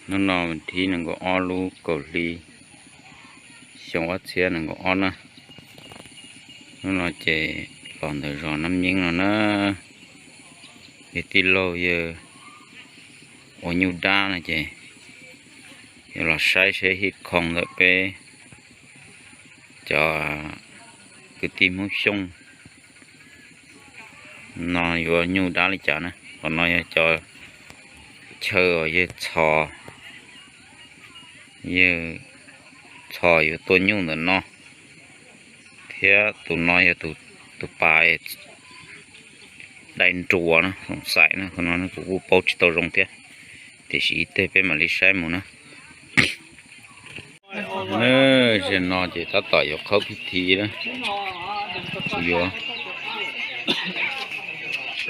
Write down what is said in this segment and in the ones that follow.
Hnub no thib nees nkaum ob lub kaum hli xyoo ob txhiab nees nkaum ob na. Hnub no ces los ntawm zos Nab Nyeeb no na, yog tij laug yawg ua nyuj dab no ces yog los saib seb hij khoo ntawm peb cov kwv tij Hmoob Xyooj no yuav nyuj dab li cas na. Qhov no yog cov chaw uas yawg txhos, yawg txhos yuav tua nyuj ntawm no, thiab tus no yog tus pas dai nruas na, xoom xaim na. Qhov no kuv kuj paub tsis tau zoo thiab, tiam sis ib teg peb mam li saib mus na. Zaum no ces tab tom yuav qhawb pib thi na, yuav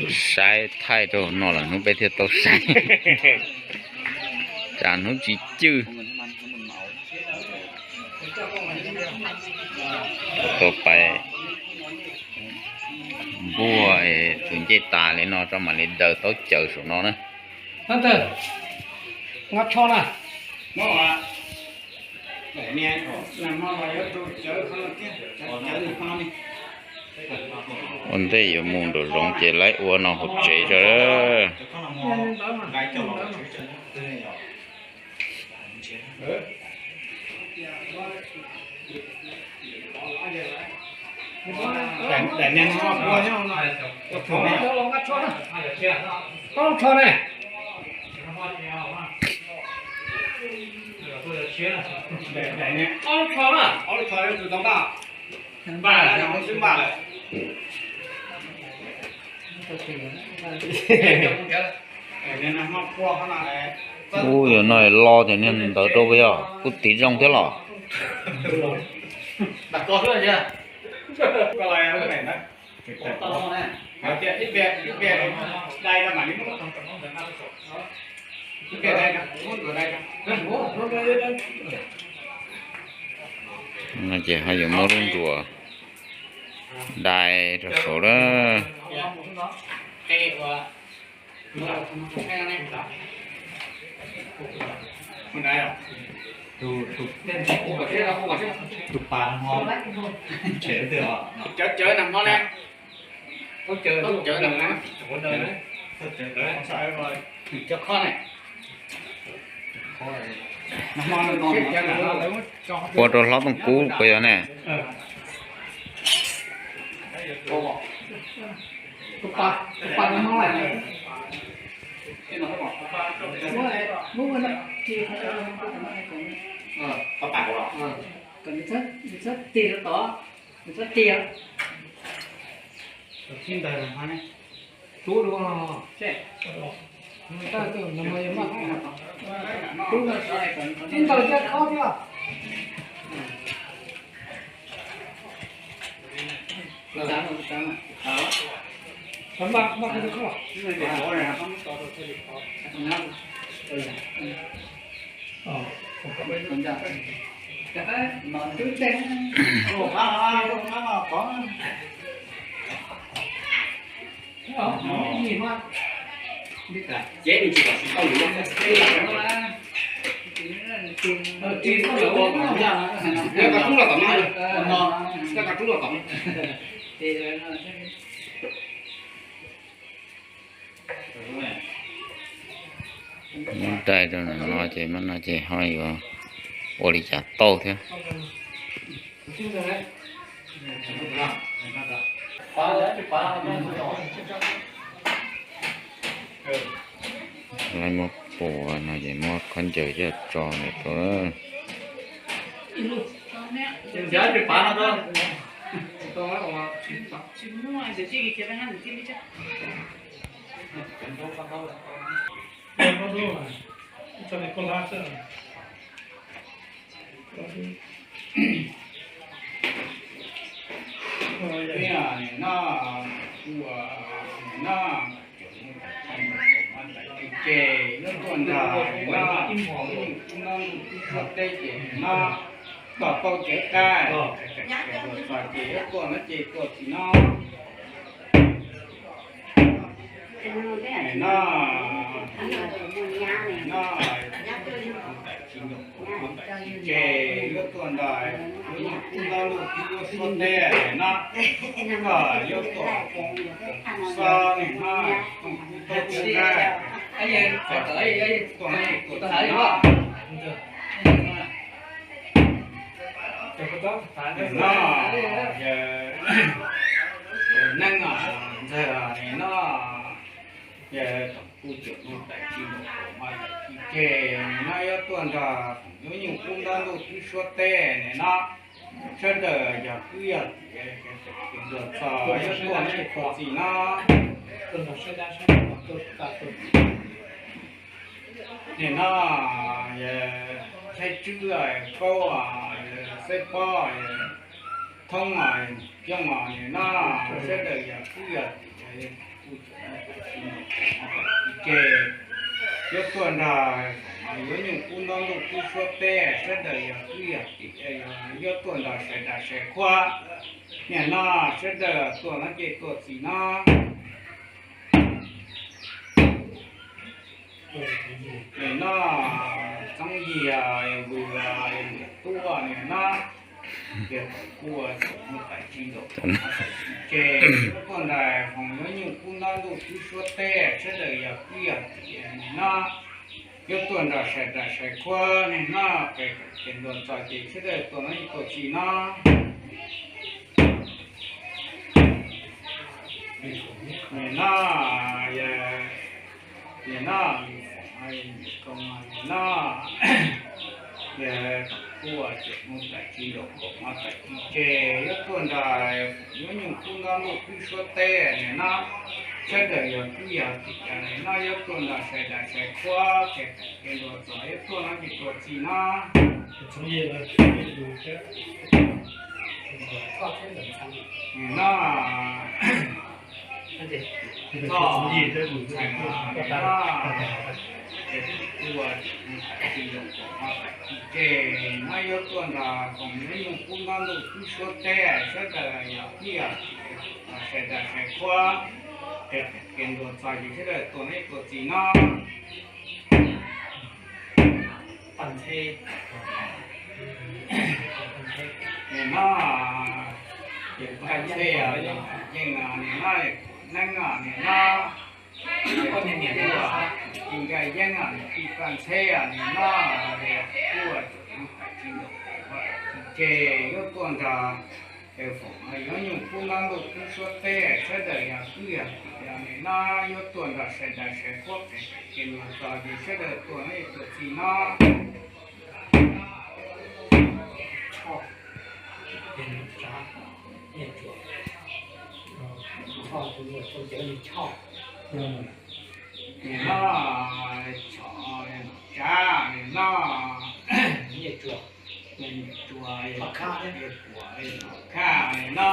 saib thaij rau no lawm hnub peb thiaj tau saib, tsam hnub tsis cwj. Tau pais npuaj tus ncej tas li no tso mam li daws taub cawv saum no na. Ua ntej yuav mus nraum zoov ces laib ua no hauv tsev tso. Ub, yog no lo tias niag ntawd rau puas yog kuj tiv zoo thiab los? No ces ho yuav muab lub nruas dai rau saud lawm. Tus pas no, cawv cawv nag hmo ne. Ua rau hlob tooj kub puas yog ne? Muab dai rau no ces, no ces ho yuav ua li cas tau thiab. Lawv muab pua no ces muab khaub ncaws coj tso ntawm rau. Ces lub tuaj nrog no, no teb ces no, kom tau cawv dai, txog ces yuav tuaj no ces tuaj tsis no. No, no, Ces yuav tuaj nrog yuav nyuj kub ntaub ntuj tib suab teb na, koj yuav tuaj xob nim no, tuaj kub ntaub, tuaj tuaj txim no. No, tus neeg ntxawg nim no, yog tom kuj caum mus tais tsis nkaus kaum mas tais tsis ces nim no yuav tuaj nrog yuav nyuj kub ntaub ntuj tib suab teb nim no, sawv daws yog kwv yog tij, ces ntuas txog yuav tuaj ib tug txiv no. Nim no Thaib Tswb, Kaub, Xeb Pob, Thoob, Coob, nim no sawv daws yog kwv yog tij, ces yuav tuaj nrog yuav nyuj kub ntaub ntuj tib suab teb, sawv daws yog kwv yog tij, yuav tuaj nrog sai dab sai qhua. Nim no sawv daws tuaj no ces tuaj txim no. Nim no Txoov Yig, Vwm, Liam Tub nim no, ces tom kuj caum mus tais tsis nkaus kaum mas tais tsis ces yuav tuaj nrog yuav nyuj kub ntaub ntuj tib suab teb, sawv daws yog kwv yog tij, nim no yuav tuaj nrog sai dab sai qhua. Nim no qe ces ntuas txog ces sawv daws tuaj no ces tuaj txim no. Nim no yog, nim no Lis Foom, Lis Koo, nim no yog tom kuj caum mus tais tsis nkaus kaum mas tais tsis ces yuav tuaj nrog yuav nyuj kub ntaub ntuj tib suab teb nim no, sawv daws yog kwv yog tij, nim no yuav tuaj nrog sai dab sai qhua, qe ces ntuas txog yuav tuaj no ces tuaj txim no. Nim no Txoov Yig, Vwm, nim no ces tom kuj caum mus tais tsis nkaus kaum mas tais tsis ces no yuav tuaj nrog yuav nyuj kub ntaub ntuj tib suab teb, sawv daws yog kwv yog tij, sai dab sai qhua, qe ces ntuas txog ces sawv daws tuaj no ces tuaj txim no. Nim no ces Paj Ntxheb, Yeej, nim no Neeb, nim no Ci Nkaj Yeeb, Ci Paj Ntxheb, nim no kuj caum mus tais tsis nkaus kaum mas tais tsis ces yuav tuaj nrog Foom yuav nyuj kub ntaub ntuj tib suab teb, sawv daws yog kwv yog tij, nim no yuav tuaj nrog sai dab sai qhua, qe ces ntuas txog ces sawv daws tuaj no ces tuaj txim no. Nim no Tshom, Tsav, nim no Nyiaj Tsuas, Nyiaj Tsuas, Thoj Khab, Thoj Khab, nim no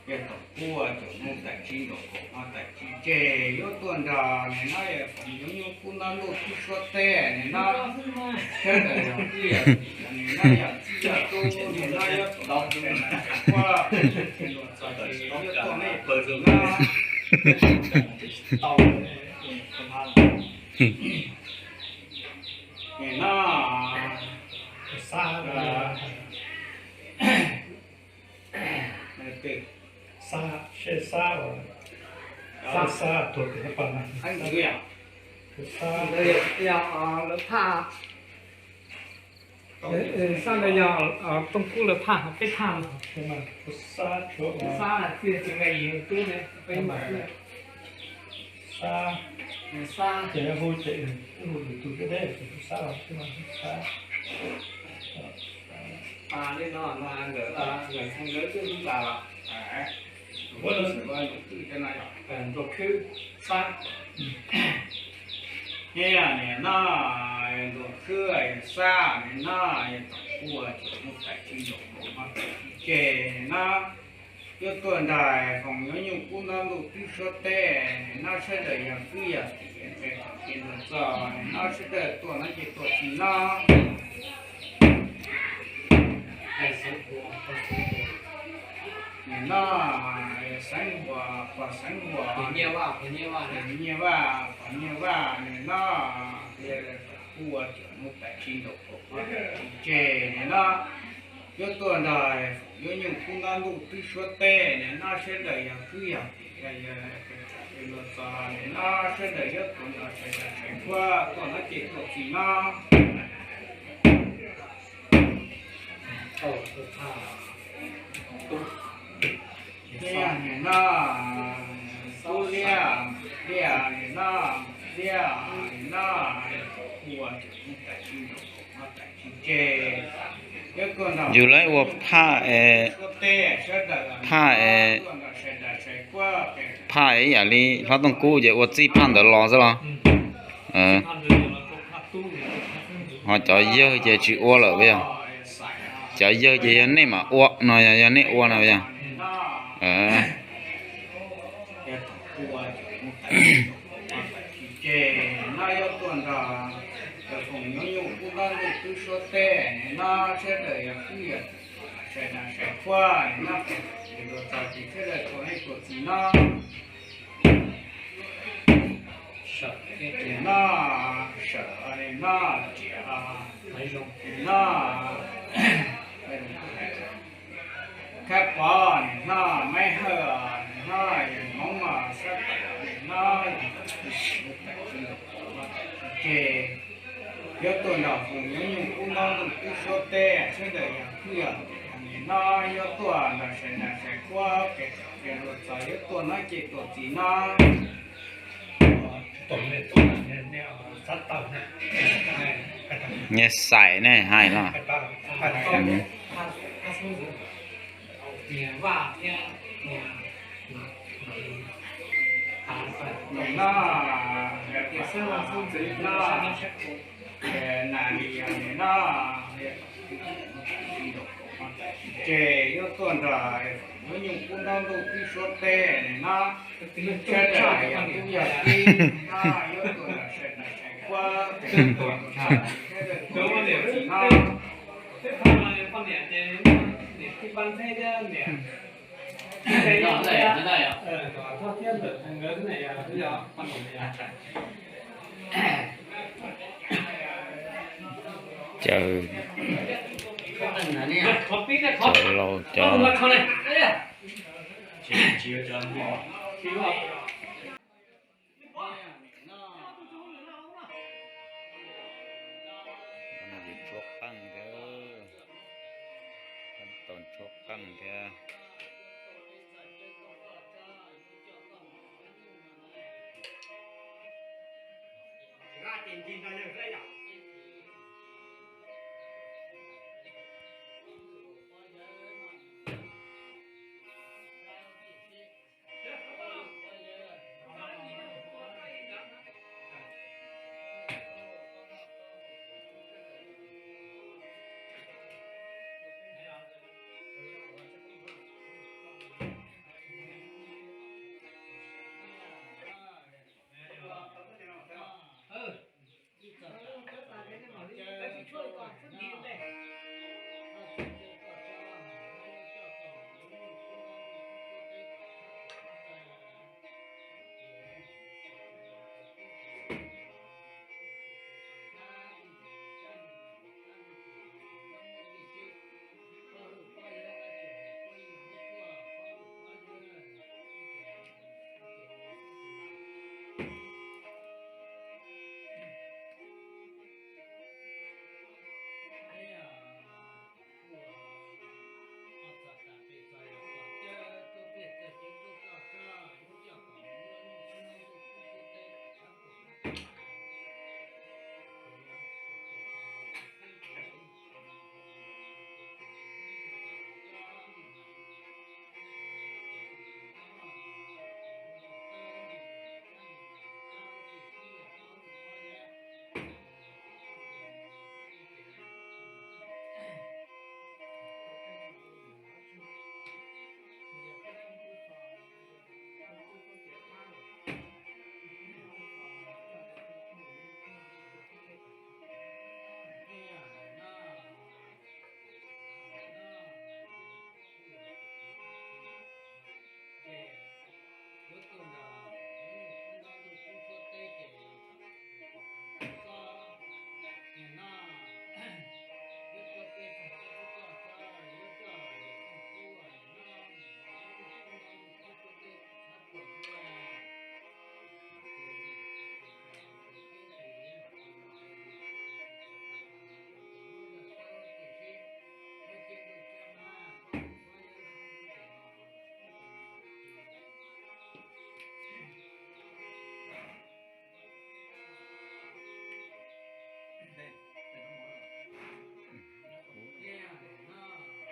yog tom kuj caum mus tais tsis nkaus kaum mas tais tsis ces yuav tuaj nrog nim no yog Foom yuav nyuj kub ntaub ntuj tib suab teb nim no, sawv daws yog kwv yog tij, nim no yog txij yog tub, nim no yuav tuaj nrog sai dab sai qhua, qe ces ntuas txog ces yuav tuaj no ces tuaj txim no. Nim no Xab, Xab, Xab tuag pem Hab Pas na. Xab, lawv phaj, Xab ntawd yog Tooj Kub lawv phaj, peb phaj. Xab, Xab, Xab, ces hu ces hu lwm tus thiab, ces hu Xab los, Xab. Li no, nkawd, nkawd twb hu tas los. Ntuas Khwb, Xab. Nim no Ntuas Khwb, Xab, nim no yog tom kuj caum mus tais tsis nkaus kaum mas tais tsis ces nim no yuav tuaj nrog Foom yuav nyuj kub ntaub ntuj tib suab teb, nim no sawv daws yog kwv yog tij, qe ces ntuas txog nim no sawv daws tuaj no ces tuaj txim no. Nim no Xeev Huas, pog Xeev Huas, Nyiaj Vaj, pog Nyiaj Vaj, nim no Ua cov mus tais tsis ntaus kaum ob tais tsis tseg nim no, yuav tuaj nrog yuav nyuj kub ntab ntuj twb suab teb nim no, sawv daws yog kwv yog tij, luag txog nim no sawv daws yuav tuaj nrog sawv daws sawv kuab tuaj no ces tuaj txij no. Liaj nim no, kub liaj, liaj nim no, liaj nim no, ua tais tsis ntaus kaum ob tais tsis tseg. Yus lawv ua phaj es, phaj es, phaj es ib yam li hlob Tooj Kub ces ua txij phaj ntawd los xwb los. Ho cov yawg ces tsis ua lawm puas yog? Cov yawg ces yog nej mam ua no, yog nej ua no puas yog? No, sawm no, riam no, khab pov nim no, maib hawj nim no, yog hmoov sab tawm nim no, tseg. Yuav tuaj nrog foom nyuj kub ntab ntuj twb suab teb, sawv daws yog kwv yog tij nim no, yuav tuaj nrog sawv daws sawv kuab kev luag txog yuav tuaj no ces tuaj txij no. Nyias xais ne hais los. Nim no, tias xeeb laus xeeb ntxwv no, nas li yog nim no, ces yuav tuaj nrog yuav nyuj kub ntab ntuj twb suab teb nim no, sawv daws yog kwv yog tij no, yuav tuaj nrog sawv daws sawv kuab kev luag txog sawv daws tuaj no. Cov, cov laus cov. Tshuab qeej thiab, tau tshuab qeej thiab.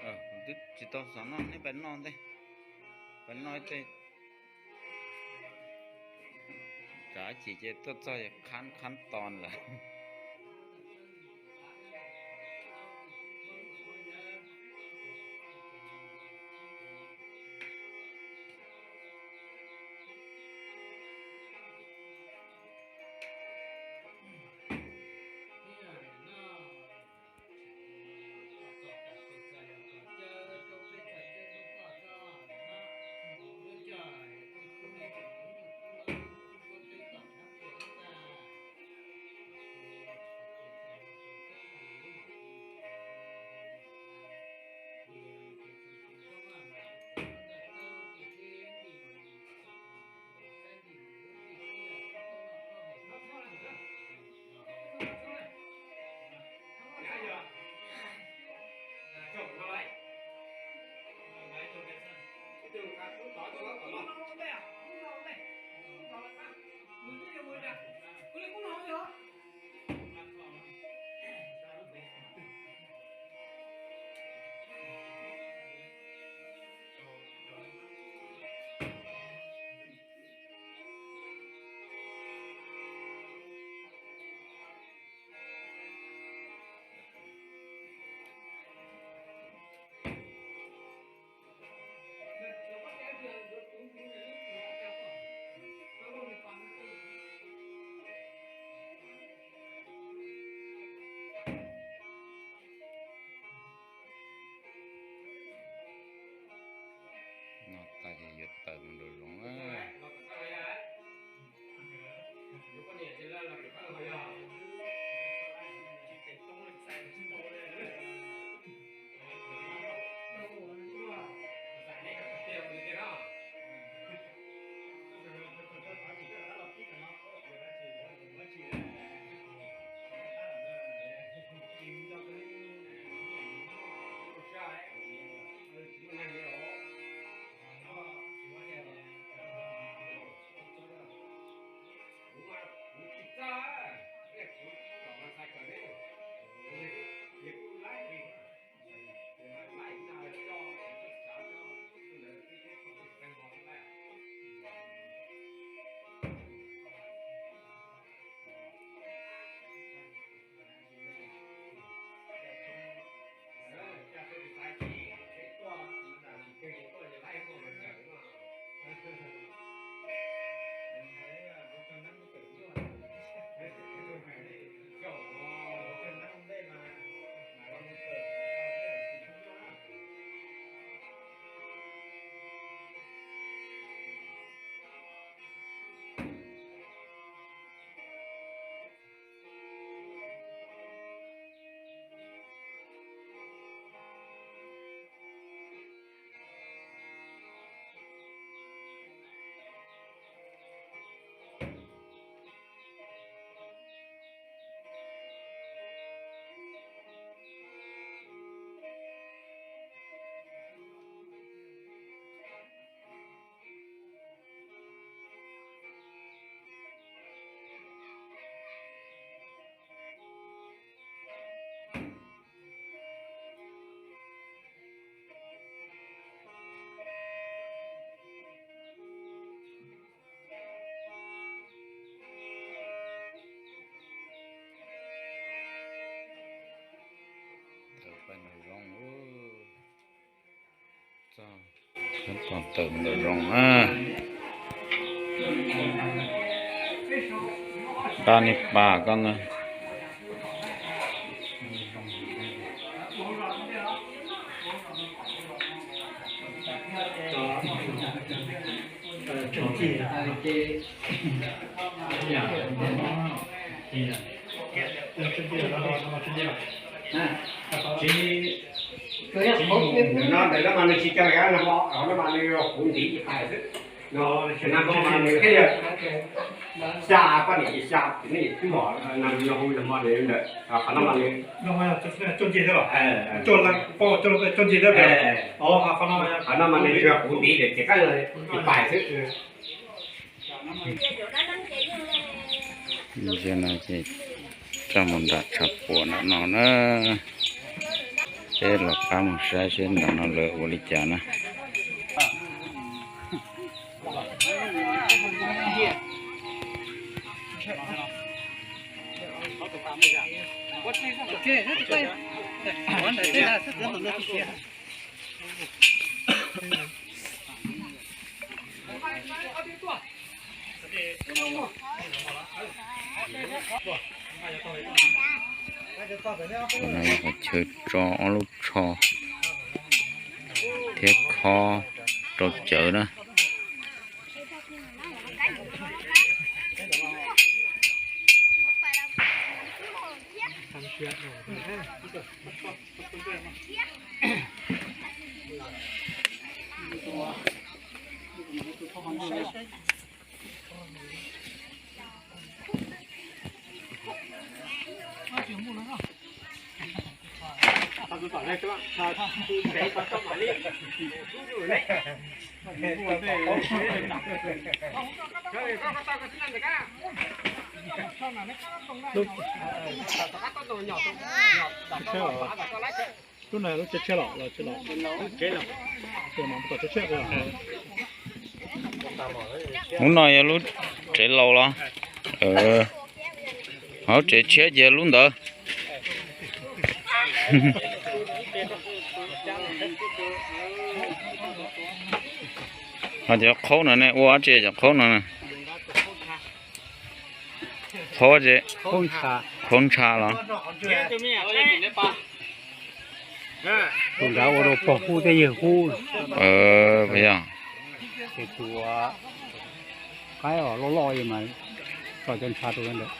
Kuv twb tsis tau xav noj, nej pais noj ntej, pais noj tej. Tsav chim ces tuaj txog qhab qhab tos lawm. Noj tas ces yuav tawm mus nraum zoov na. Tawm pais nraum zoov. Txog tawm nraum zoov na. Pab nej pab koj na. No ntawm no mas nws tsis caw, no mas nws yog kuv ntiv ib pais xwb. No mas nws thiaj li xya poj niam ces xya, nej twb mom no hu yog mo ntawd ntawd, qhov no mas nws coj nce thiab los? Coj nce thiab. Qhov no mas nws yog kuv ntiv ces qab ib pais xwb. Ntsia no ces Coj mus nram tshav puam nram no na. Peb los qab mus saib seb nram no lawv ua li cas na. Qhov no yog qhov chaw tso ob lub tsho thiab khob rau cawv na. Lub no lub tsev tshiab los los tsev laus? Lub no yog lub tsev laus los? Lub tsev tshiab ces lub ntawd. Ho cov qhaub no ne, ua dab tsi cov qhaub no? Qhaub tsi? Qhaub ntsha los? Tus nrad ua rau pog hub thiab yawg hub. Puas yog? Ces tus qaib os loj loj mas tso cov ntsha rau ntawd.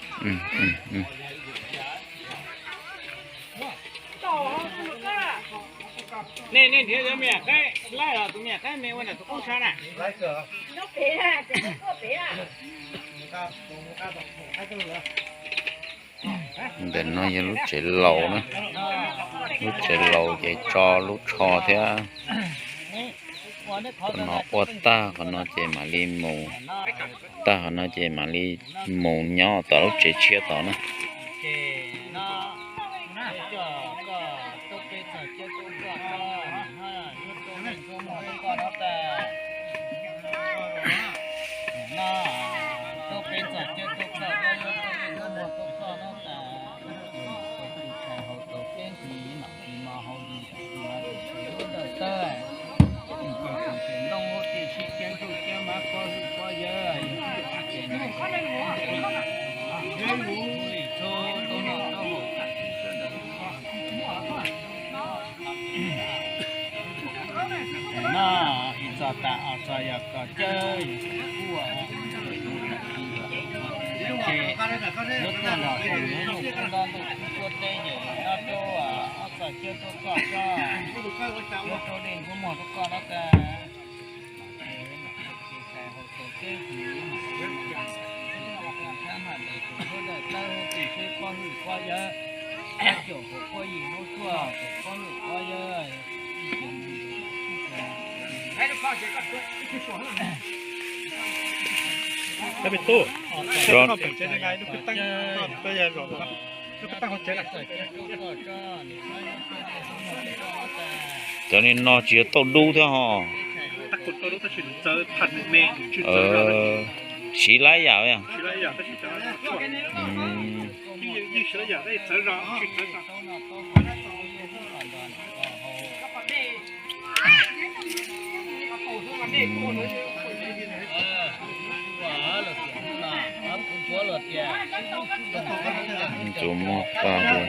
Nej, nej nrhiav cov me nyuam qaib laib los tus me nyuam qaib me ua ntawm tus qhaub ntsha na? Ntawm no yog lub tsev laus na. Lub tsev laus ces tso lub tsho thiab. Qhov no ua tag qhov no ces mam li mus, tag qhov no ces mam li mus nyob tom lub tsev tshiab tod na. No ib txog tas ob txog yog koj cawb kuj, ces lub tuaj nrog tus nyuam nyuj kub nto ntuj kub cuab teb ces nyob rau ob txog cawb tuaj koj tso, nyob rau dej nkuaj muag rau koj no tas. Cov no tsis yog tauj dub thiab ho. Siv lab yam. Tus muaj tag li.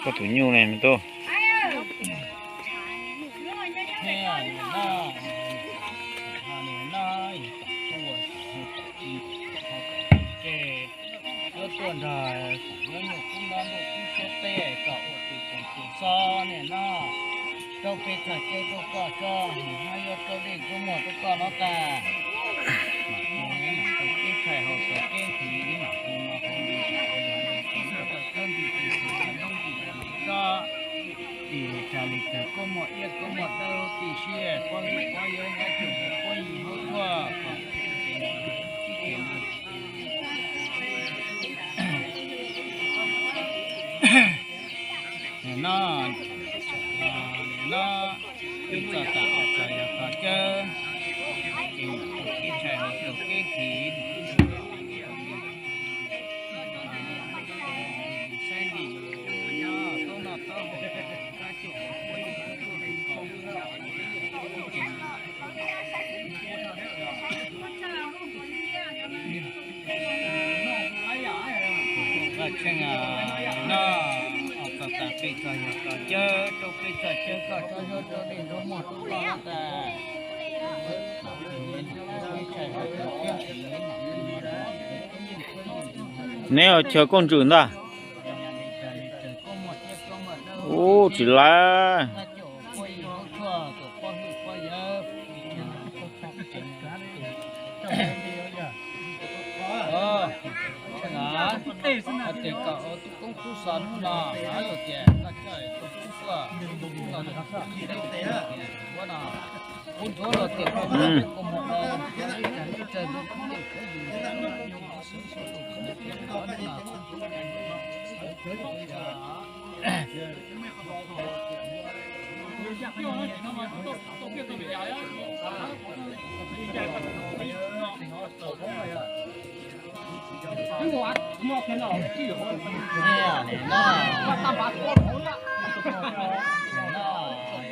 Koj tus nyuj ne me tub. Yuav tuaj nrog kuv nyuam nyuj kub nto ntuj kub cuab teb kom ua tus koom tus xob niam no, rau peb txog caij rau koj tso, nws ho yuav rau dej rau muag rau koj no tas. Tau kev tshais hauv tau kev nthiv no, tus no hauv ntws, tau kev ntws tus ntoo ntws tus tso. Tsa li kawg koob muaj iab koob muaj dawb tib si, pab ywg pab yawg, pab yug pab yug hlub tshua. Nim no, nim no peb txog tas ob txog yog koj cawb, ces kev tshais hauv kev kis saib nti, nyob tub noj tub haus, kab cuj hauv puab yug tub tub haus. Vaj tsheej, no, ob txog tas peb txog yog koj cawb, rau peb txog cawb koj tsob zaub tsob dej nruab muag rau koj tas. Neb ua chaw koob ntsws ntag. Ub, tsis lawv. Tes kom ua tub koob tub xov hnub no, hais tias koj coj tus tub tuaj, tus tub no, ua no, kuv ntxuav los tias koj coj tus koob mus no, tsawg tus koob tus koob yus,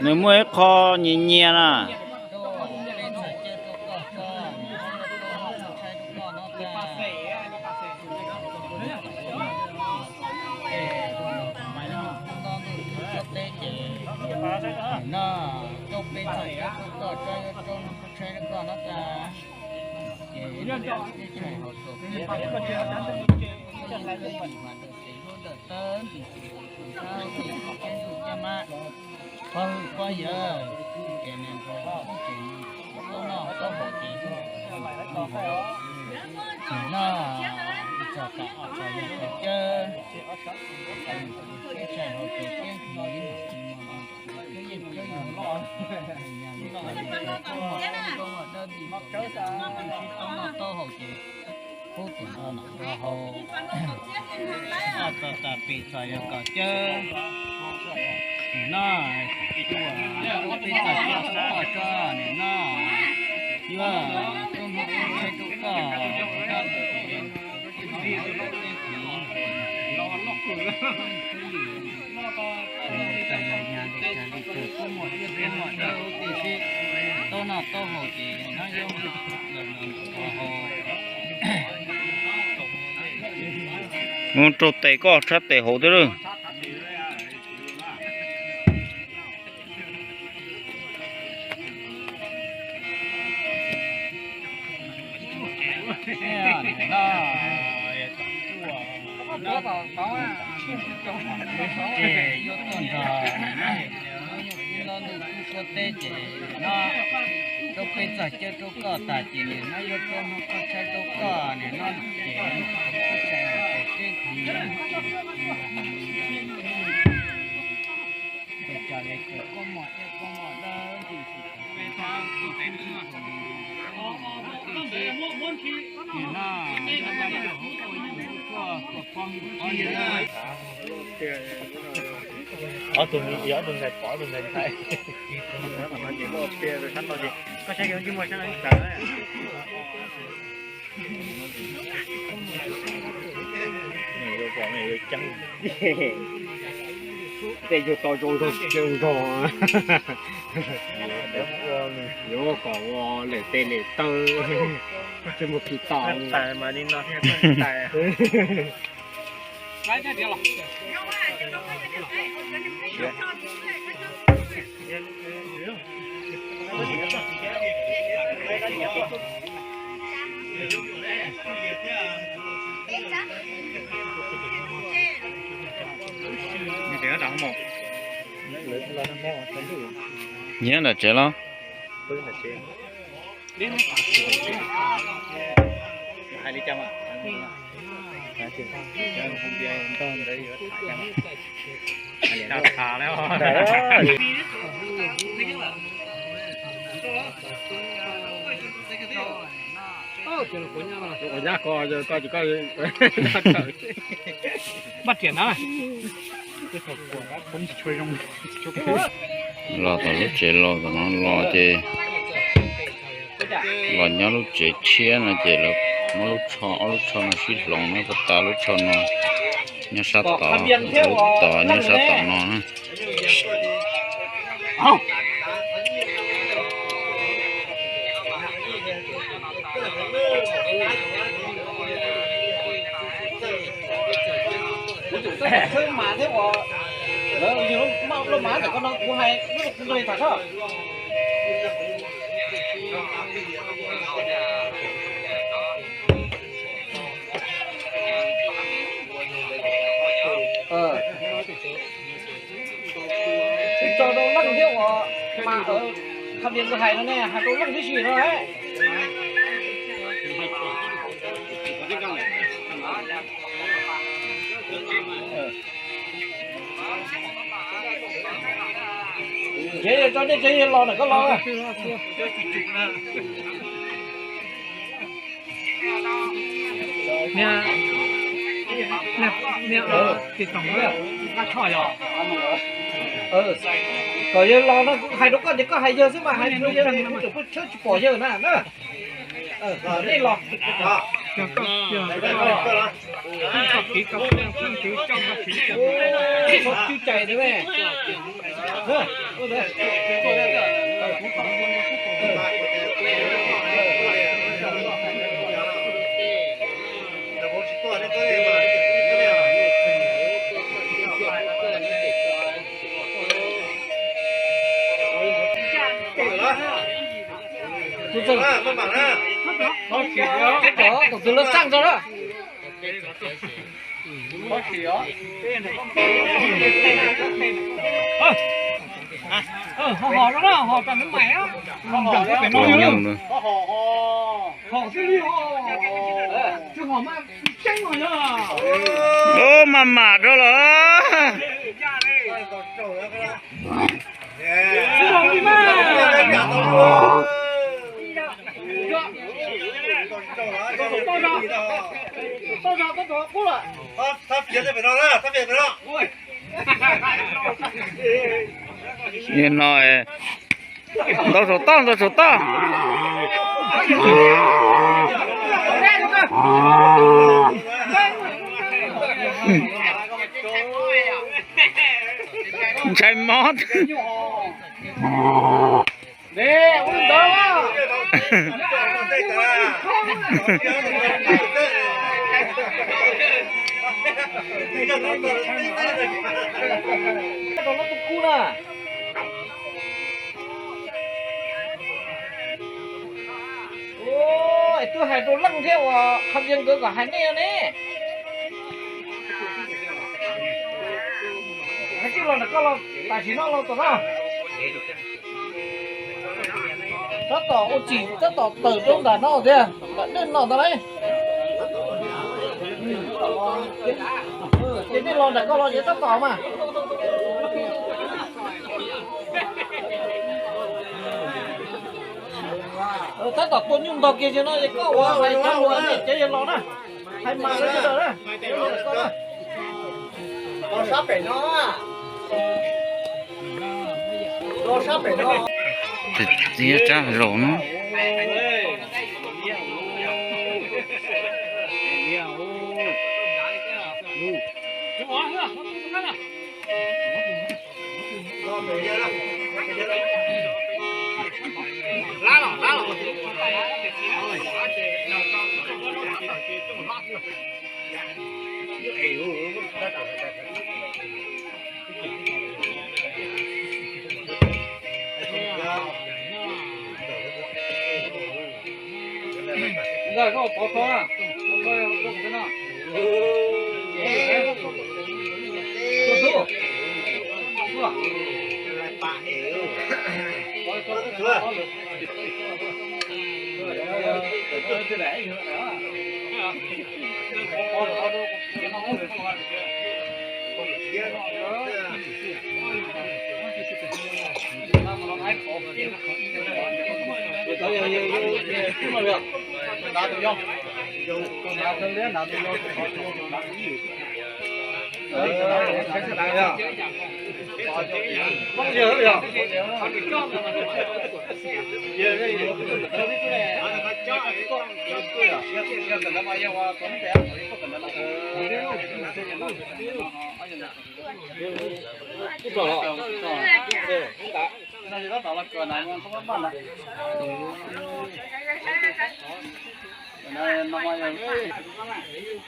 nws muaj ib qho nyias nyias na. Pog hwm pog yawg, ces nws nrog ces nws tau noj tau haus ces nws no txog tas txog yog tau cawb, teb tshais hauv ces cawb nrog li no, cawb yeej cawb yus los, yog li tau noj tau haus ces pub tus no noj tau haus. Txog tas peb txog yog kom cawb, nim no, peb txog cawb txog nim no, yuav tub hnub tub tsheb rau koj, tau noj tau haus ces no yuav mus rau tes koj tshab tes hauv thiab lawm. Ces yuav tuaj nrog nim no yog ib lo lus kuj suav teb ces nim no rau peb txog cawb rau koj tas ces nim no yuav rau no koj tshawb rau koj nim no ces txhais hauv txhais teb tis. Peb txog li kawg koob muaj iab koob muaj dawb tis si. Nim no, ob tug, ob tug ntxhais pom ob tug ntxhais ntxhais. Koj saib kiag ntsis muaj sab no ib tawm. Yuav kom, yuav ceeb, tej yug tau zoo zog tsis zoo zog. Yuav kom ua lawm tes lawm taw, tsis muaj kis tau. Nyiam nram tsev los? Hais li cas mas? Ntog ntawd yuav tham cas mas? Los tom lub tsev los tom no los ces los nyob lub tsev tshiab no ces lawv muab lub tsho, ob lub tsho no sib hloov no, puag ta lub tsho no nyob sab tod, lub tod nyob sab tom no na. Tso rau leej thiab uas mas Kham Vias nkawd hais no ne, hais rau leej tib si no. Nrhiav yog tso dej tso yog los ntawm koj los. Kom yawg los no kuv hais rau koj tias koj hais yawg xwb mas hais rau yawg kuv tseem pheej tshawb tsis pom yawg na. Nej los. Cwj cais Tus txwv lawv txaj tso na. Ho ho no na, ho tas nws mais, ho pem no, ho xwb li ho, tsis ho mas tseeb os yog. Maj mam rau los. Nim no ntaus saum toj, ntaus saum toj. Ntshai mob. Twb hais rau leej thiab uas Kham Vias nkawd kom hais nej ne. Hais tij los ntawm koj los tam sim no los tom no. Tab tom ua tsim tab tom tawm rau ntawm no thiab, ntawm dej no ntag lauj. Ces nej los ntawm koj los ces tab tom mas. Tab tom tua nyuj ntog kiag ces no es koj ua hais cov lus ces yog los na. Hais mas lawv sawv daws na. Los sab pem no. Los sab pem no. Txiv tsab hais los no.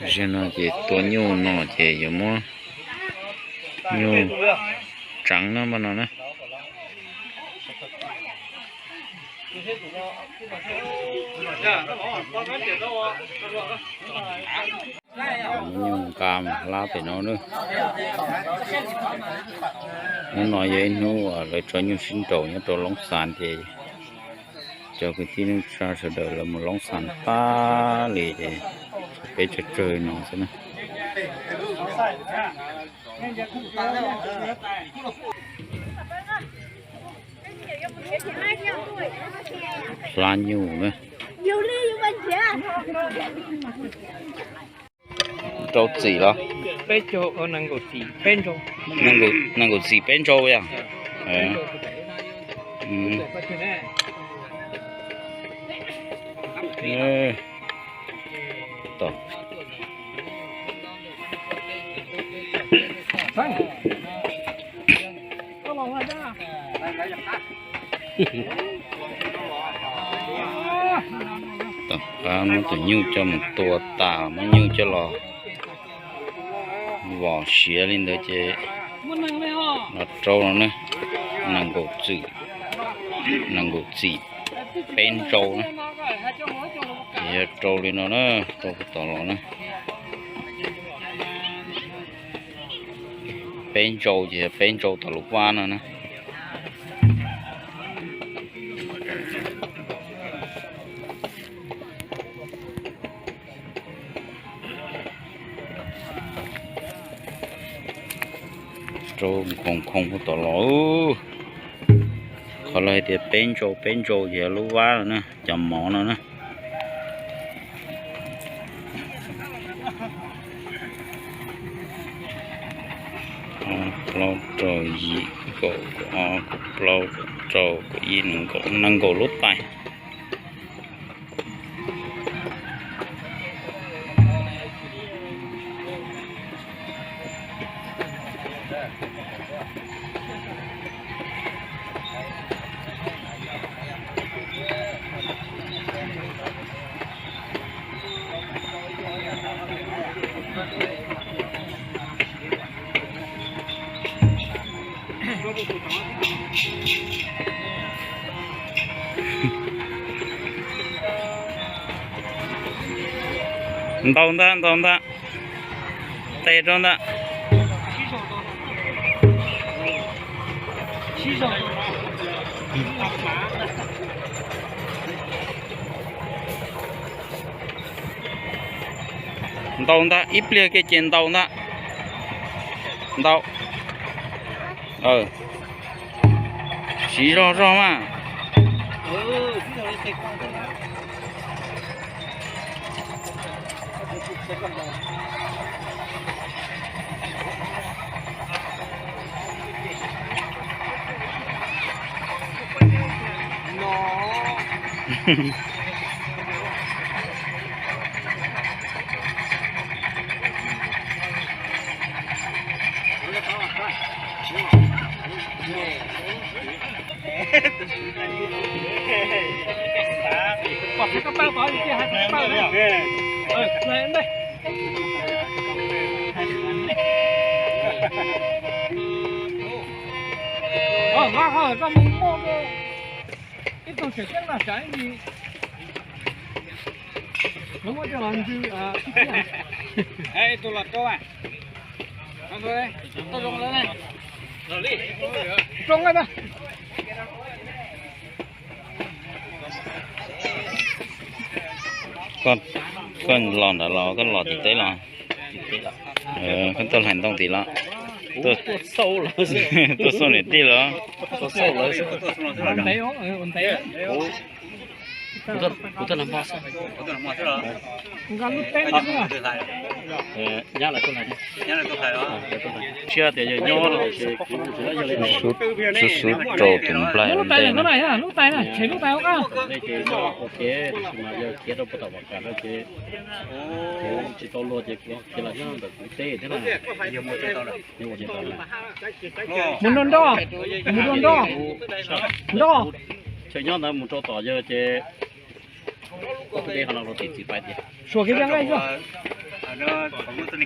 Zaum no ces tua nyuj no ces yuav muab nyuj tseev na, npaj no na. Muab nyuj nqa mus hlab pem no na. Hnub no yog ib hnub uas lawv tso nyuj sib nraus nyob rau Loob Xas ces cov kwv tij neej tsa sawv daws lawv mus Loob Xas tag li ces peb tsawg tsawg no xwb na. Hlab nyuj na. Rau txim los? Nees nkaum txim peb ntsau yog? Tom qab muab tus nyuj coj mus tua tas, muab nyuj coj los vom siav li ntawd ces los rau no na, nees nkaum txim, nees nkaum txim peb ntsau na. Ces yog rau li no na, rau puag tom los na. Peb ntsau ces yog peb ntsau tom lub vab no na. Rau khoom khoom puag tom los. Qhov lawv hais tias peb ntsau peb ntsau ces yog lub vab no na, cov mov no na. Ob plaub rau yim kaum, ob plaub rau kaum ib, nees nkaum, nees nkaum lub tais. Ntau ntag, ntau ntag. Tes rau ntag. Ntau ntag, ib pliag kiag ces ntau ntag. Ntau. Siv zog zog mas. Koj los ntawd los koj los tim teb los? Koj tuaj hlais ntoo tim los? Tuaj xauj niam tij los? Sub sub rau tus nplaig ntej na. Tsis tau luag ces kuv khiav los nyob ntawm kuv teb thiab na. Mus nrog nroj, mus nrog nroj, nroj. Chaw nyob ntawd mus rau tom yawg ces kuv teb qhov no rau tim txiv pais tias.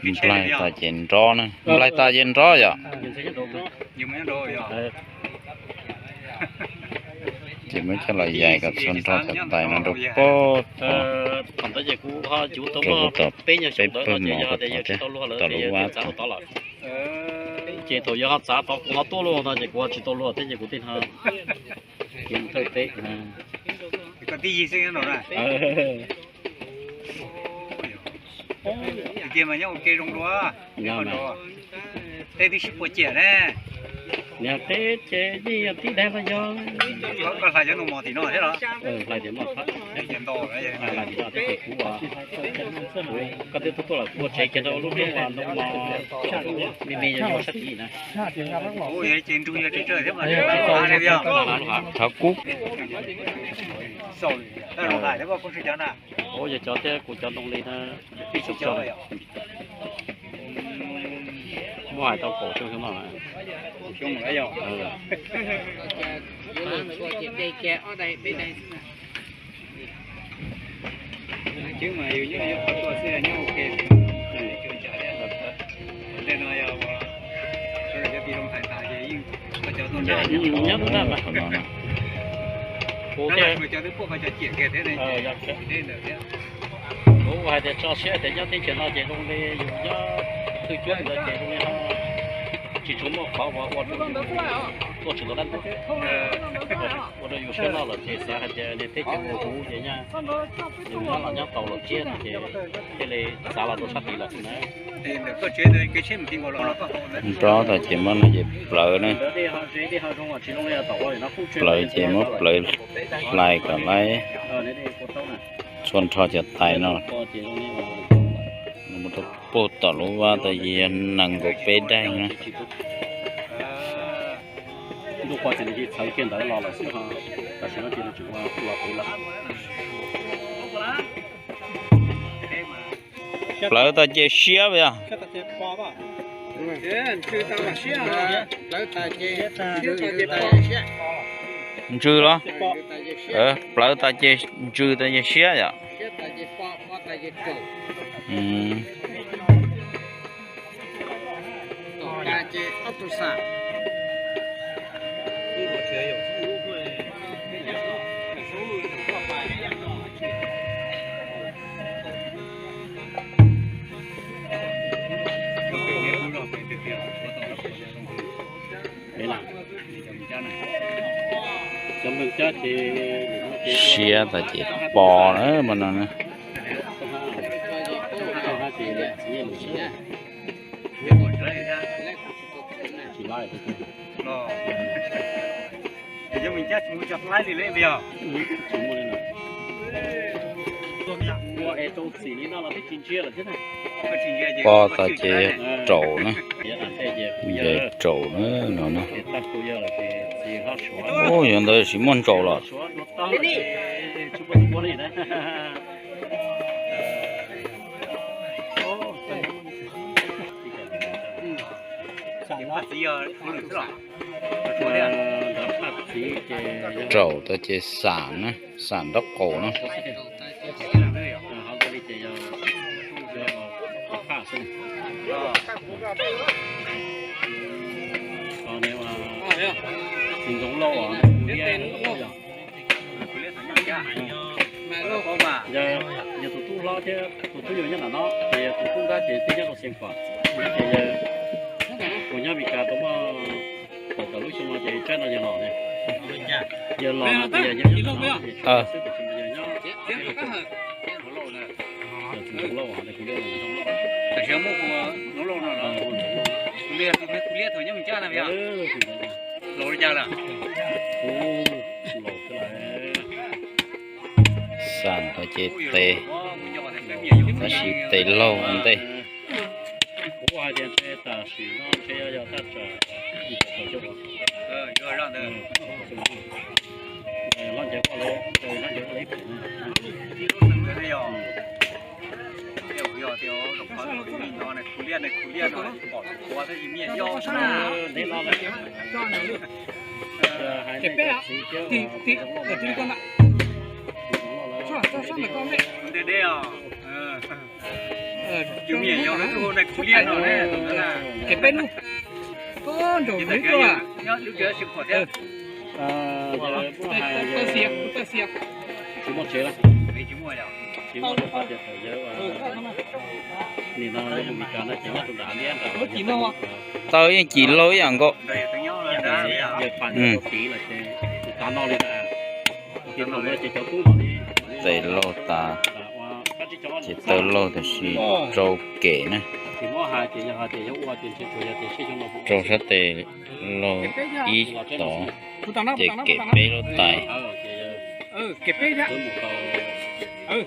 Nplaig tas ces nrov na, nplaig tas ces nrov yom. Ces muab coj los yaim kom txhua nrho cov tais no rau pog. Rau tom peb pawg mov ko tod thiab, tom lub vab tod. Ces thaum yawg ho txav tod kuv ho tuaj luaj no ces kuv ho tsis tau luag thiab ces kuv thiaj ho khiav mus thawj teb. Tiag mas nyob ua ke zoo dua. Tej twb sib puas ciam ne. Niag teb ces yeej yog tib daim los yog. Koj hlais cov nus mos tim no thiab los? Hlais tim no, hlais tim no thiab ces kuv, koj twb tuaj tuaj los kuv ua tsev kiag rau lub rooj ntoo mos me me yog yuav sab tim na. Ua yog ces nrug yog tsev tsawg thiab mas. Thav kub. Ua yog cov thiab kuv cov ntoo li na. Muaj hais tau kaum xyoo xyoo no. Tseeb mas yus nyob yus qhov tuaj xwb nyob ua ke. Tej no yog cov tij zoo hais tas ces yeej koj cov tuaj nrog nyob tus nrog mas. Kuv cov twb puaj koj cov ciam kiag thiab ne. Kuv hais tias tso siab tias nyob teb chaws no ces zoo li yus nyob twj cuab ntawd ces zoo li ho tsis tshua muaj qhov uas ua rau yus tuaj tsis tau dab ntub, ua rau yus siab loj lawm ces xav hais tias niag teb chaws ua huv ces nyaj yus nyob los nyob tau lawm thiab no ces thiaj li xav los rau sab tid lawm na. Nrov tas ces muab no ces plawv na. Plawv ces muab plawv hlais kom laib txhua nrho cov tais no. Mus rau puag tom lub vab tas ces yog nees nkaum peb daim na. Plawv tas ces siab yog. Ntsws los? Plawv tas ces ntsws tas ces siab yom. Siab tas ces pos na mas no na. Pos tas ces raus na, raus na no na. Ub, yog ntawd tsis muaj ntsaum los. Raus tas ces xam na, xam nraub qaum na. Yog tus tub hlob thiab tus tub yug nyob ntawm no, ces yog tus tub nrab ces twb nyob rau Xeev Khuam, ces yog kuv nyob Mes Kas tau muaj tawm lub xyoo no ces tsab no yog los, yog los no ces yog nyob xwb, tus tsis yog nyob. Tus Ntxoov Lauj, tus Ntxoov Lauj, tus Ntxoov Lauj. Xa ntawd ces tes, tab sis tes laug ua ntej. Tau yeej cim laug ib yam nkaus. Tes laug tas, ces taw laug tam sim rau kem na. Rau sab tes laug ib tod, ces kem peb lub tais.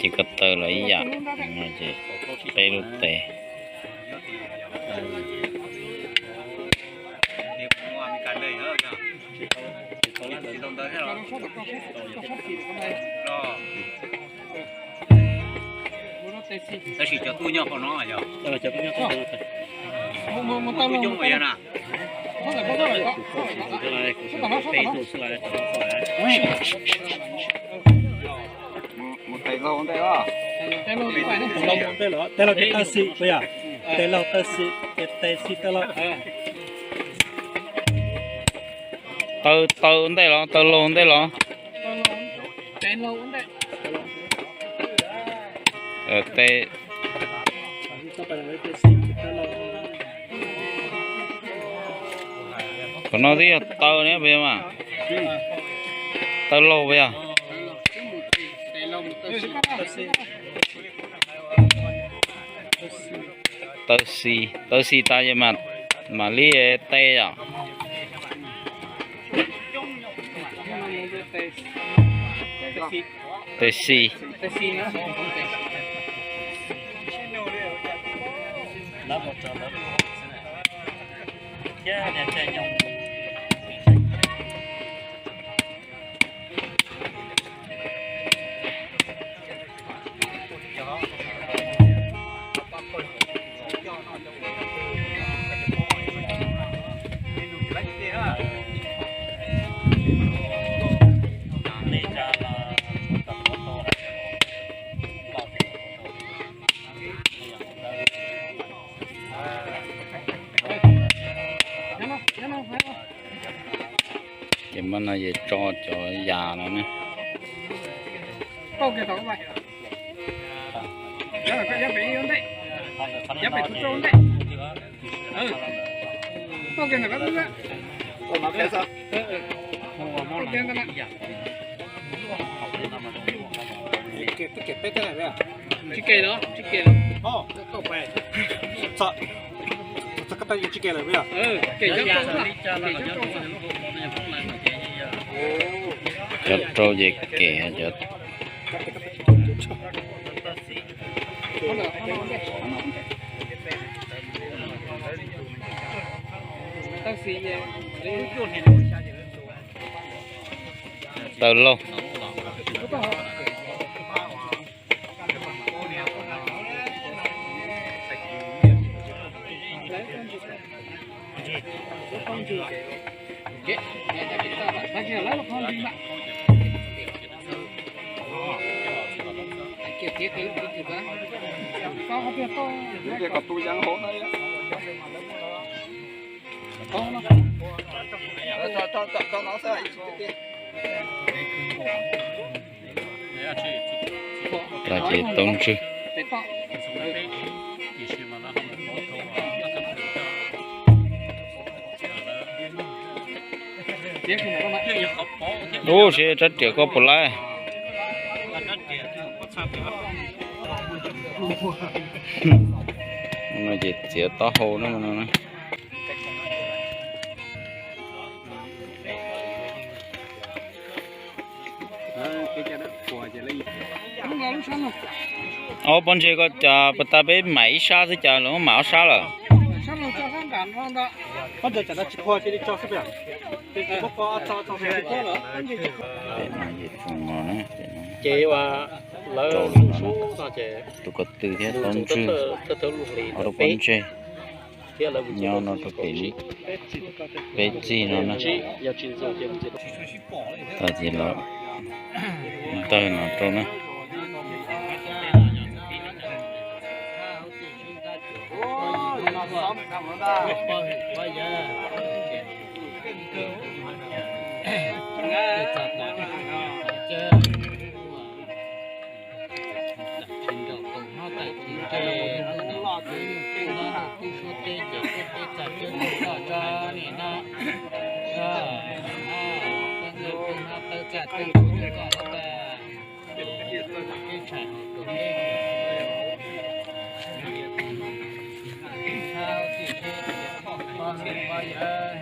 Ces koj taw los ib yam, ces peb lub tes. Tab sis cov tub nyob hauv no yog, cov tub nyob hauv no. Tes laug ces taw xis puas yog? Tes laug taw xis ces tes xis taw laug. Taw, taw ntej los, taw laug ntej los? Tes, qhov no twb yog taw ne puas yog mas? Taw laug puas yog? Taw xis, taw xis tas ces mam li tes yom. Tes xis. Ces mas no ces tso cov yas no ne. Tsis ke los, tsis ke los. Cov rau ces kem cov. Taw laug. Kom tu yeeb hauv no. Ces tau ntswg. Ub, seb rab riam koj puas laib. No ces txiav taub hau no. Ob pob ntseg ko cas puas tas peb mam ib sab xwb cas lawv mam ob sab lawm. Tus ko tw thiab taub ntswg, ob lub pob ntseg nyob no rau pem peb txig no na. Tag ces los tawg no rau na. Tsis nraum koom hlob tawm txiv ntsej, ntuj no ntuj tub suab teb ces teb teb txawj teb ntuj koj tsob nim no. Tawb nqaij tawb hnob tawb txaj tawb ntuj koj hlob tag. Teb tshais hauv tus teb, txhab txij seb pob hlwb pob yawg,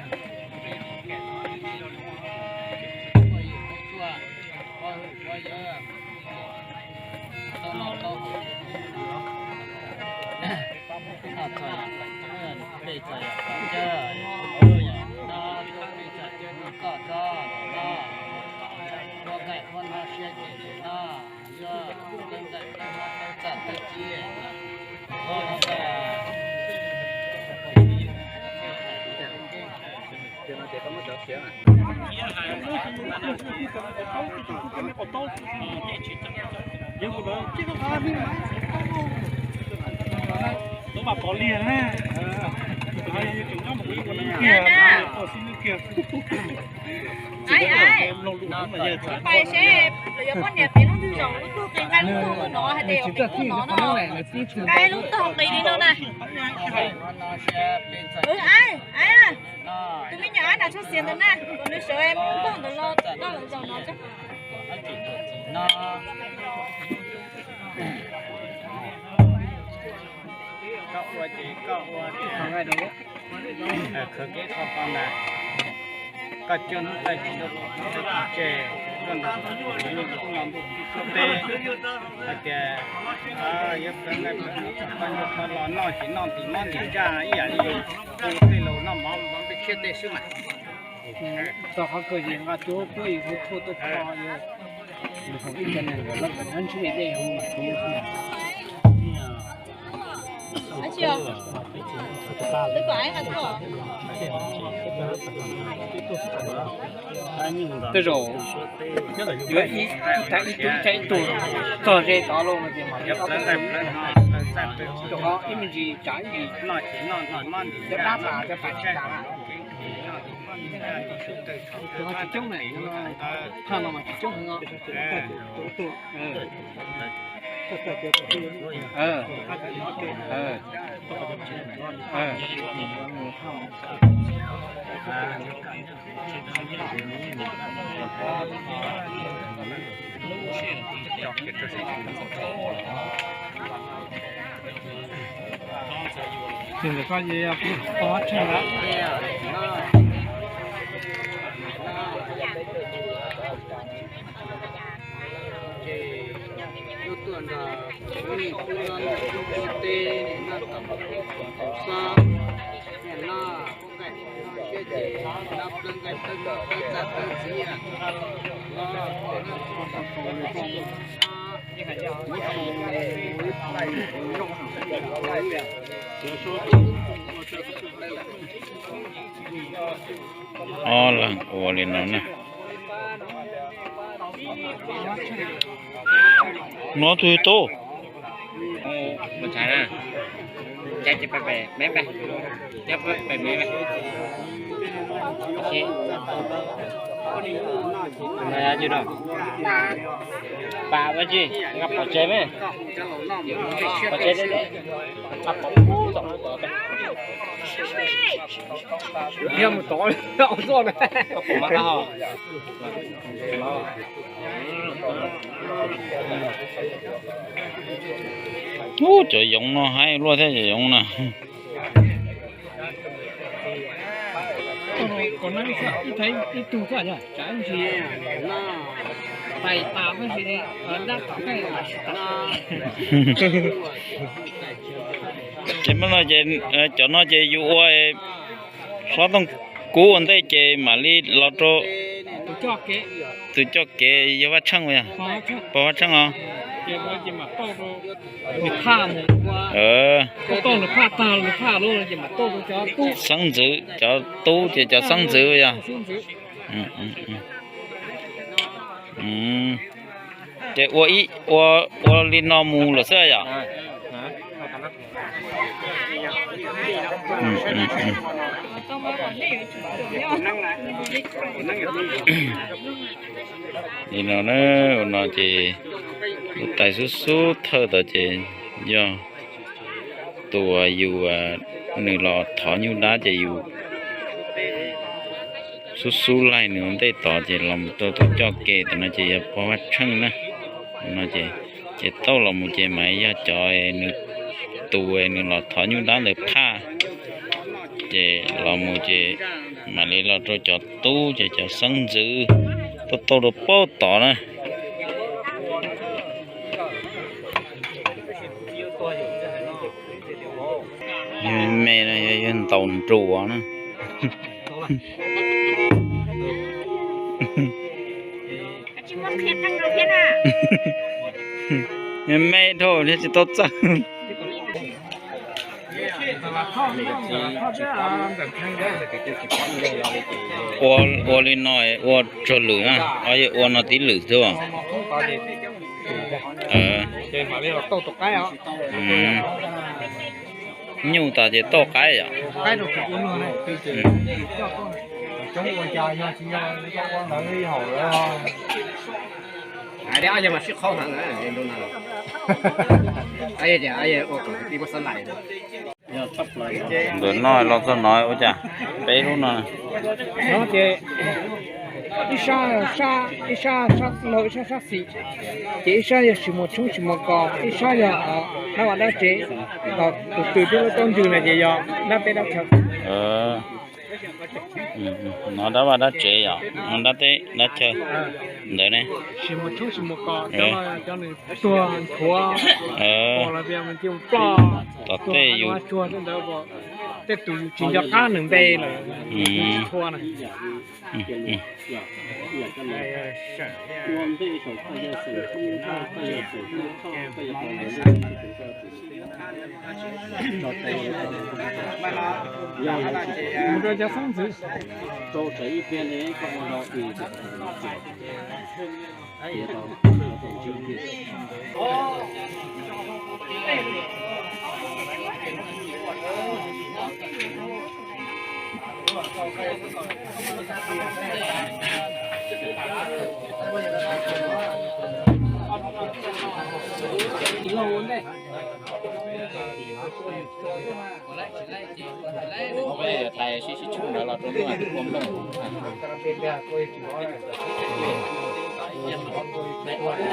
pob yawg pob tsuaj, pob hlwb pob yawg, tau noj tau haus, noj txog yam qhov cawv, pej txog yam qhov cawv, no pej txog cawv ntuj koj tsob no, ua nqaij ua hnob siab ces no, yuav tawb nqaij tawb hnob tawb txaj tawb txiv. Pais seb lawv yuav poj niam pem lub ntwg zaum lub tug qis nqaij lub tug no hais tias yuav pem tug no no, nqaij lub tug qis li no na. Tus me nyuam ab nram tshaj xiav ntawd na, kom nws sawv mus npog ntawd los noj lawv zaum no. Koj ua ces koj ua, khawv kev kho koj ntag. Koj coj hnub tawj tsis tau, tsis tau tsis tseg, koj nrog nws nyob ntuj tub suab teb hais tias yuav peb nqaij peb hnob txog koj nrog koj los noj ces noj ntim mob ntim ntsaj ib yam li tej laus noj mov mov peb tshiab tej xwb mas. Txog qhov kawg ces nqa cuab kuab yus hu thuaj tuaj kho yus, yus haus ib co neeg lawm lawv ntsib dej hu mas kuv xwb. Tej zaum yuav ib tug ib tug txog ze tod lauj no ces mas rau qhov ib me ntsis tsam ib ntsis cov dab tas cov tas tsis tas. Tus ho tsis coob na, phaj no mas tsis coob heev os. Tus ntawm koj ces pov tseg lawm. Ces tuaj nrog lub niag tub no noj tub teb, noj tom xob, noj pob nqaij siab ces noj plaub nqaij tawb txaj tawb txiv. Ob leeg ua li no na. No tus tub. Pam ua tsi, nqa pov tseg me. Pov tseg, nqa pov pub tom tod. Liab mus tod, txoj na. Ub, cov yoov no haib luaj thiab cov yoov no. Ces muab no ces, cov no ces yus ua hlob tooj kub ua ntej ces mam li los rau tus coj kev yog Vaj Tsheej, pog Vaj Tsheej os. Xeeb ntxwv, cov tub ces cov xeeb ntxwv yog. Ces ua, ua li no mus lawm xwb yom. Li no na, ua no ces tus tais xub xub thawj tod ces yog tus uas yus, nws los thov nyuj dab ces yus xub xub laig nws ua ntej tod ces los mus rau tus coj kev tom no ces yog pog Vaj Tsheej na. No ces, ces tauj los mus ces mam yog cov nws, tus nws los thov nyuj dab ntawd phaj. Ces los mus ces mam li los rau cov tub ces cov xeeb ntxwv tuaj tauj rau paub tod na. Yog me no yog, yog ntaus nruas na. Me dhau thiab tsis tau txawj. Ua, ua li no ua tsuag lwm na, ua no tib lwm xwb. Nyuj tas ces tauj qaib yom. Ntawm no los txog no ua cas peb lub no. No ces ib sab, ib sab sab laug ib sab sab xis, ces ib sab yog sis muas tshoob sis muas kos, ib sab yog dab vaj dab tsev, tus twg thiab lub taub ntswg no ces yog dab teb dab chaw. No dab vaj dab tsev yom, no dab teb dab chaw ntawd ne. Sis muas tshoob sis muas kos, cov no cov nws tuag nthuav, los tias nws cia ploj, tom tej yus tsuag tej ntawd, tej tus yus tsis nco qab nws npe lawm, tsis tshua na. Mus rau cov xeeb ntxwv. Tais sib sib tshooj ntawd los rau ntua tus kua nplooj.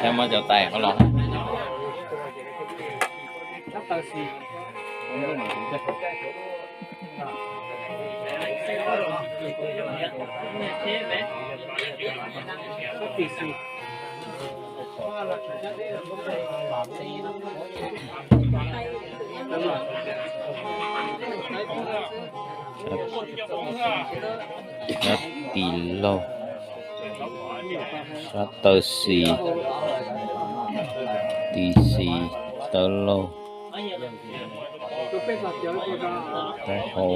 Saib muab cov tais ko los. Sab tis laug, sab taw xis, tis xis, taw laug, taw hau.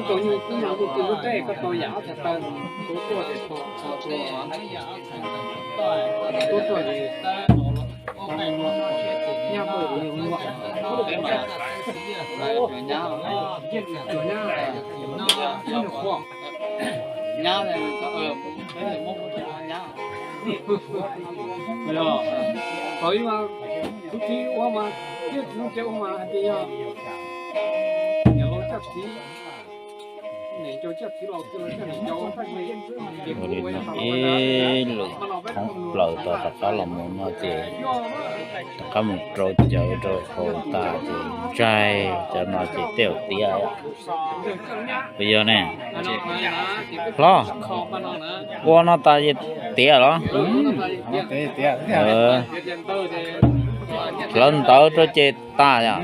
Tau nyuj kub no kuj tau lub teb, koj tau yam ob txhais taw, kuv tuaj ces tau, tau tuaj ces tau. Thaum ub mas kuv txiv ua mas, txiv ua mas hais tias yog niam laus coj txiv, niam cau coj txiv laus, txiv laus coj niam cau, tab sis ces kuv ua yog ib lwm thoob plaws tau rov qab los mus no ces rov qab mus rau cawv rau haus tas ces ntsaig cov no ces tej zaum tiav. Puas yog ne? Hlob, ua no tas ces tiav los? Hlawv ntawv rau ces tas yom.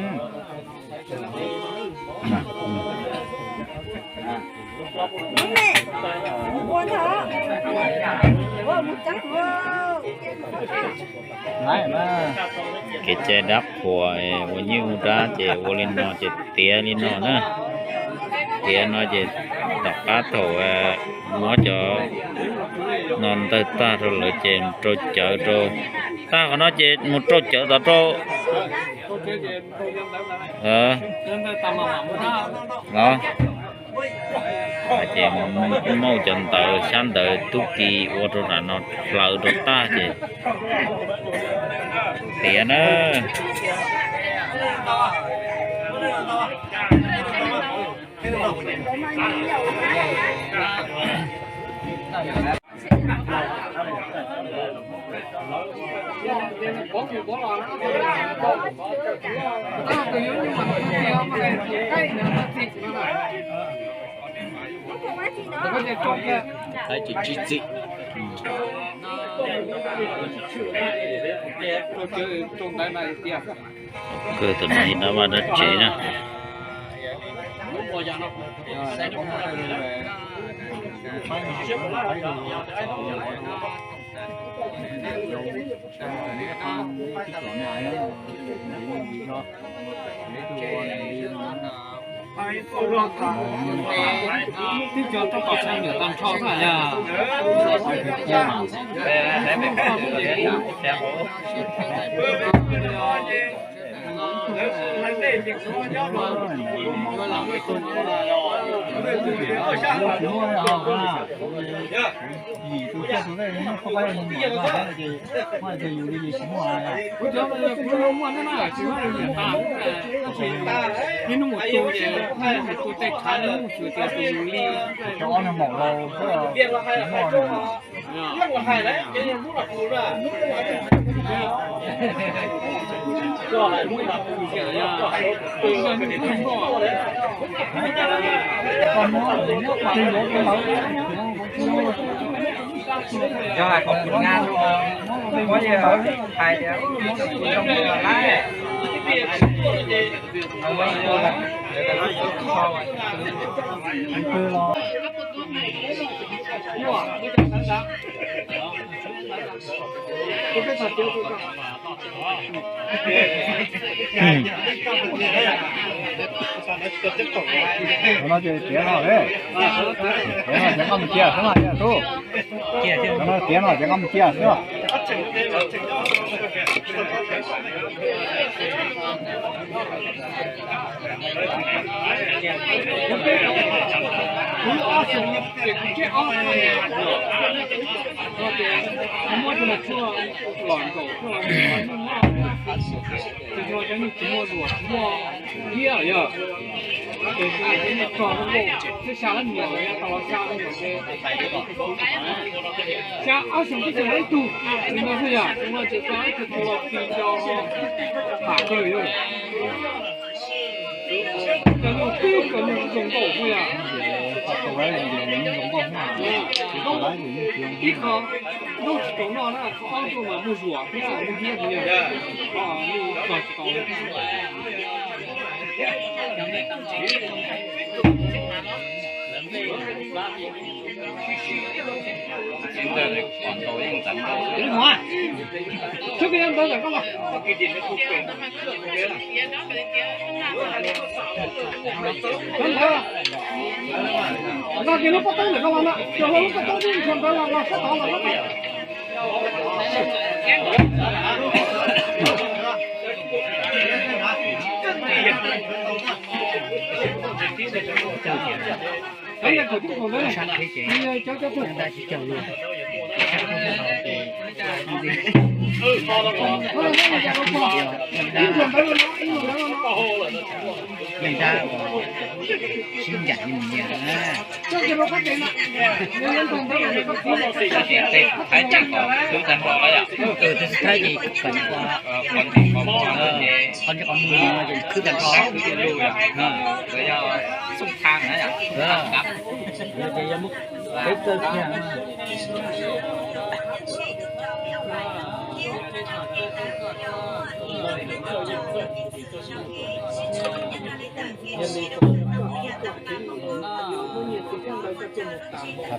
Kev cai dab qhuas, ua nyuj ua dab ces ua li no ces tiav li no na. Tiav no ces tom qab thaum muab cov no ntawg tag rau lawv ces rau cawv rau, tag qhov no ces mus rau cawv tom rau los. Ces muaj cov ntawv xyab ntawv tub ki ua rau nram no hlawv rau tag ces tiav na. Kawg tus no ib dab vaj dab tsev na. Tib co toj tom xeeb niam tag nrho xwb yog. Kuv cov kuv muaj na, tsis muaj niam tag, ib hnub mus tu ces ib hnub mus tu tej khav hnub mus xyuas tias tus yus li. Yog hais kom kuv nqa muab yawg hais tias muab kuv zoo lawm. Qhov no ces tiav no, tiav no ces koj mus cia xwb mas yog tub. Qhov no tiav no ces koj mus cia xwb. Xya ob xyoos twb tsis muaj ib tug li no xwb yog, ces muaj ces xya ob tug tus los tis nco mam kawg yog. Cov nyuj twb cov nyuj zoo nkauj xwb yog. Ib qho noj tsis tau noj na, qhov ob tug mas muaj zuas thiab muaj hiab thiab yog. Qhov nyuj txog tsis tau. Nqa kiag lub pob tawb ntawm koj los na, cog lub pob tawb ntawd los sab tod los.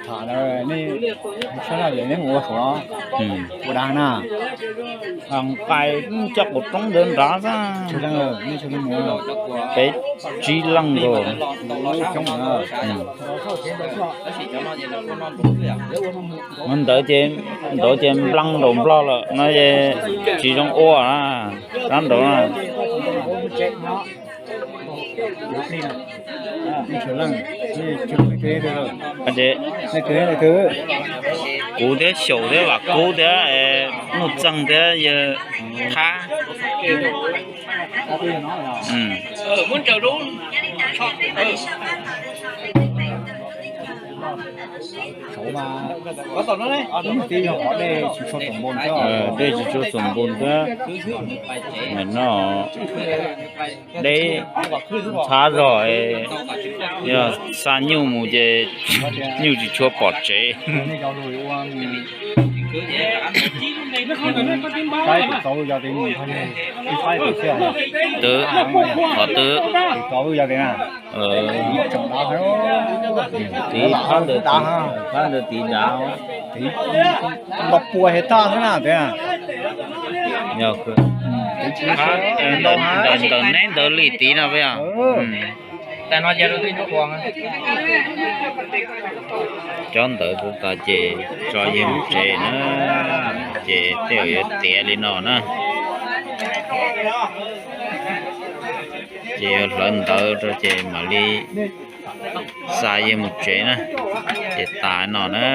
Tham tham nej, sab laj lawm nej mus ua saum no, ua dab na. Nqaij coj quav roob ntawd nrad xwb. Peb tsib leej nkaus. Ntawd ces, ntawd ces nplees nraum nplog lawm no ces tsis zoo ua na, rab nraud na. Kuv thiab Xyaum thiab Vam Kub thiab Nuj Txeeg thiab yawg Thab. Dej tsis tshua xoom npoo thiab no. Deb ntxhab zog, yog xa nyuj mus ces nyuj tsis tshua pom tsev. Twb, qhov twb, tiv phab ntawd, tiv phab ntawd tiv dav. Nto pua hev tag xwb na tias. Ntawm neb ntawd li tiv no puas yog? Cov ntawd tas ces tso yawg mus tsev na, ces tej zaum yuav tiav li no na. Ces yuav hlawv ntawd rau ces mam li xa yawg mus tsev na, ces tas no na.